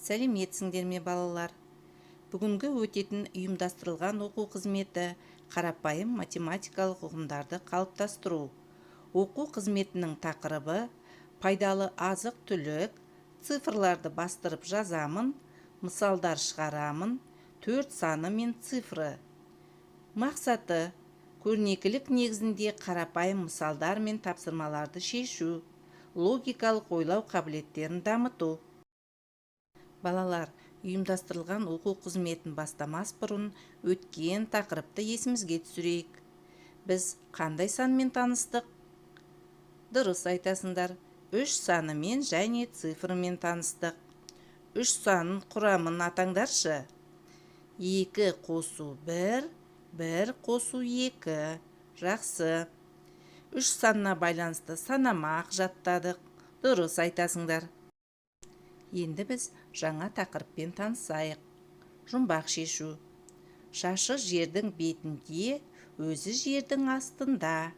Сәлеметсіңдер ме, балалар! Бүгінгі өтетін ұйымдастырылған оқу қызметі – қарапайым математикалық ұғымдарды қалыптастыру. Оқу қызметінің тақырыбы: пайдалы азық-түлік, цифрларды бастырып жазамын, мысалдар шығарамын, төрт саны мен цифры. Мақсаты: көрнекілік негізінде қарапайым мысалдар мен тапсырмаларды шешу, логикалық ойлау қабілеттерін дамыту. Балалар, ұйымдастырылған оқу қызметін бастамас бұрын өткен тақырыпты есімізге түсірейік. Біз қандай санмен таныстық? Дұрыс айтасыңдар, үш санымен және цифрымен таныстық. Үш санның құрамын атаңдаршы. Екі қосу бір, бір қосу екі. Жақсы. Үш санына байланысты санамақ жаттадық. Дұрыс айтасыңдар. Енді біз жаңа тақырыппен танысайық: жұмбақ шешу. Шашы жердің бетінде, өзі жердің астында.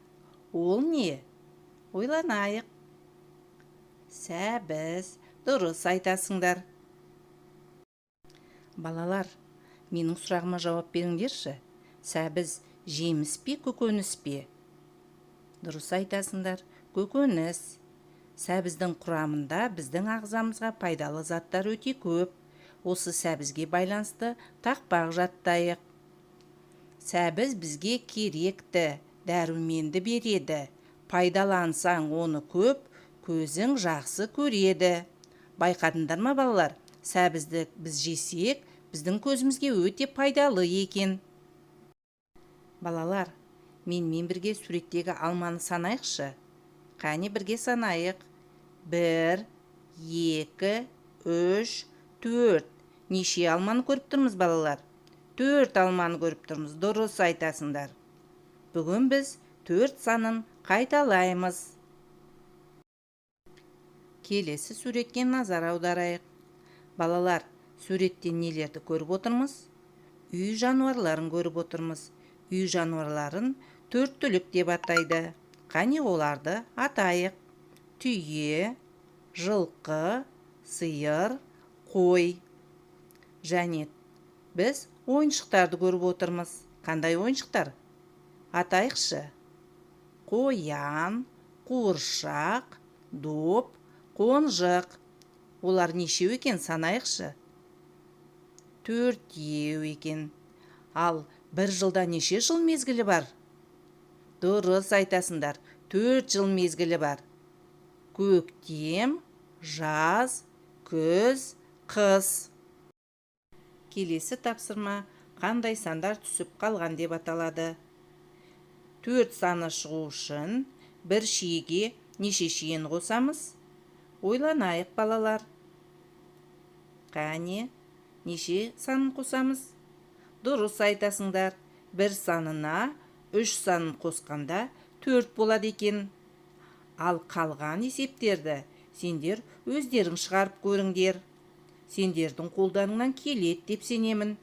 Ол не? Ойланайық. Сәбіз. Дұрыс айтасыңдар. Балалар, менің сұрағыма жауап беріңдерші. Сәбіз жеміс пе, көкөніс пе? Дұрыс айтасыңдар, көкөніс. Сәбіздің құрамында біздің ағзамызға пайдалы заттар өте көп. Осы сәбізге байланысты тақпақ жаттайық. Сәбіз бізге керекті дәруменді береді. Пайдалансаң оны көп, көзің жақсы көреді. Байқадыңдар ма, балалар? Сәбізді біз жесек, біздің көзімізге өте пайдалы екен. Балалар, менімен бірге суреттегі алманы санайықшы. Қане, бірге санайық: бір, екі, үш, төрт. Неше алманы көріп тұрмыз, балалар? Төрт алманы көріп тұрмыз. Дұрыс айтасыңдар. Бүгін біз төрт санын қайталаймыз. Келесі суретке назар аударайық. Балалар, суретте нелерді көріп отырмыз? Үй жануарларын көріп отырмыз. Үй жануарларын төрт түлік деп атайды. Қане, оларды атайық: түйе, жылқы, сиыр, қой. Және біз ойыншықтарды көріп отырмыз. Қандай ойыншықтар? Атайықшы: қоян, қуыршақ, доп, қонжық. Олар нешеу екен? Санайықшы. Төртеу екен. Ал бір жылда неше жыл мезгілі бар? Дұрыс айтасыңдар, 4 жыл мезгілі бар: көктем, жаз, күз, қыс. Келесі тапсырма «Қандай сандар түсіп қалған» деп аталады. Төрт саны шығу үшін бір шиеге неше шиені қосамыз? Ойланайық, балалар. Қане, неше санын қосамыз? Дұрыс айтасыңдар, бір санына үш санын қосқанда, төрт болады екен. Ал қалған есептерді сендер өздерің шығарып көріңдер. Сендердің қолдарыңнан келеді деп сенемін.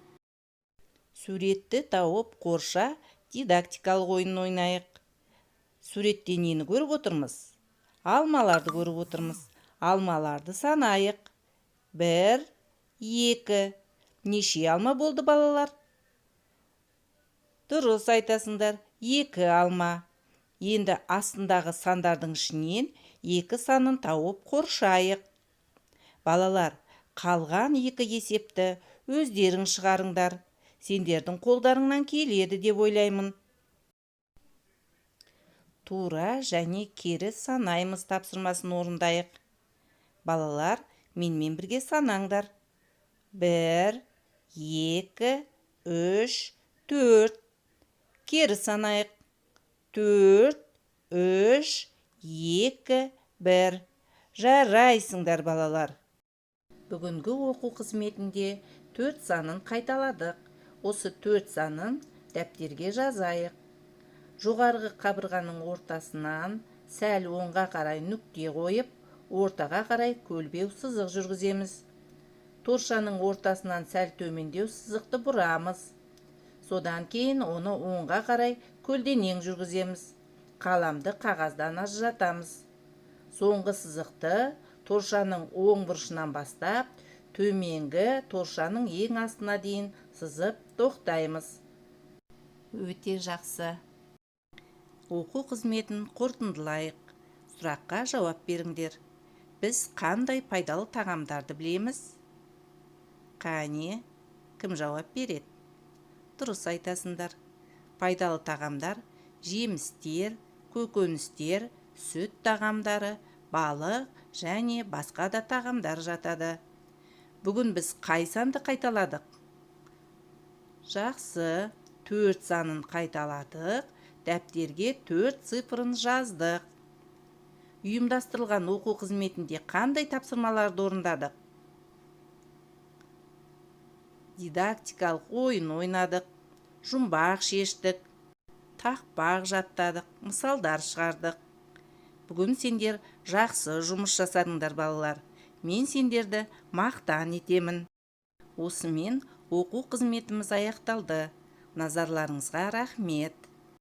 «Суретті тауып қорша» дидактикалық ойынын ойнайық. Суретте нені көріп отырмыз? Алмаларды көріп отырмыз. Алмаларды санайық: бір, екі. Неше алма болды, балалар? Дұрыс айтасыңдар, екі алма. Енді астындағы сандардың ішінен екі санын тауып қоршайық. Балалар, қалған екі есепті өздерің шығарыңдар. Сендердің қолдарыңнан келеді деп ойлаймын. «Тура және кері санаймыз» тапсырмасын орындайық. Балалар, менімен бірге санаңдар: бір, екі, үш, төрт. Кері санайық: төрт, үш, екі, бір. Жарайсыңдар, балалар! Бүгінгі оқу қызметінде төрт санын қайталадық. Осы төрт санын дәптерге жазайық. Жоғарғы қабырғаның ортасынан сәл оңға қарай нүкте қойып, ортаға қарай көлбеу сызық жүргіземіз. Торшаның ортасынан сәл төмендеу сызықты бұрамыз. Содан кейін оны оңға қарай көлденең жүргіземіз. Қаламды қағаздан ажыратамыз. Соңғы сызықты торшаның оң бұрышынан бастап Төменгі торшаның ең астына дейін сызып тоқтаймыз. Өте жақсы. Оқу қызметін қорытындылайық. Сұраққа жауап беріңдер. Біз қандай пайдалы тағамдарды білеміз? Қане, кім жауап береді? Дұрыс айтасыңдар. Пайдалы тағамдар: жемістер, көкөністер, сүт тағамдары, балық және басқа да тағамдар жатады. Бүгін біз қай санды қайталадық? Жақсы, 4 санын қайталадық, дәптерге 4 цифрын жаздық. Ұйымдастырылған оқу қызметінде қандай тапсырмаларды орындадық? Дидактикалық ойын ойнадық, жұмбақ шештік, тақпақ жаттадық, мысалдар шығардық. Бүгін сендер жақсы жұмыс жасадыңдар, балалар. Мен сендерді мақтан етемін. Осымен оқу қызметіміз аяқталды. Назарларыңызға рахмет.